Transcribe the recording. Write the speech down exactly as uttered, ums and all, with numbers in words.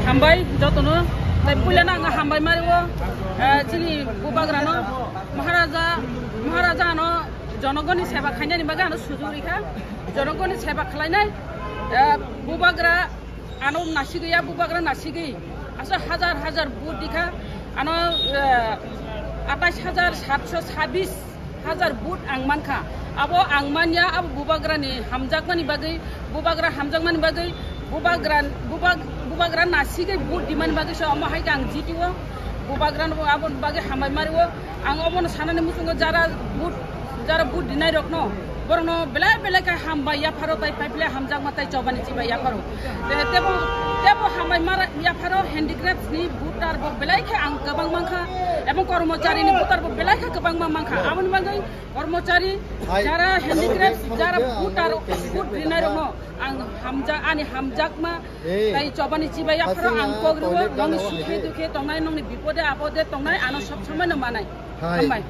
Hambai jotono, tai puilano ang hambai mario, eh, chini bubagrano, Maharaja, Maharaja ano jonogoni seba khainani bagwi ano sujug rikha, jonogoni seba khlainai, eh, bubagra ano nasigwi, ya bubagra nasigwi, aswk hajar hajar vote dikha, ano, eh, atais hajar satso sabis hajar vote ang mankha. Abo ang manya, abo bubagrani hamjakmani bagwi, bubagra hamjakmani bagwi, bubagra, bubag-, bubagra nasigwi vote dimani bagwi se omo hai khe ang jitio. Bubagrano aboni bagwi hambai mario. Ang obono sanani muchungo jara vote, jara vote dinai rokno, borokno belai belai khe hambai yapharo tai pai belai hamjakma tai chobani chibai yapharo. Te-, tebo, tebo hambai mara yapharo handicrafts ni voter bo belai khe ang kwbang mankha, ebong kormochari ni voter bo belai khe kwbangma mankha. Aboni bagwi kormochari, jara handicrafts, jara voter, vote rinai rokno ang hamja-, ani hamjakma tai chobani chibai yapharo ang kok rwo, nongni sukhe dukhe tongnai, nongni bipode apode tongnai, ano sob somoi no manai. Hambai.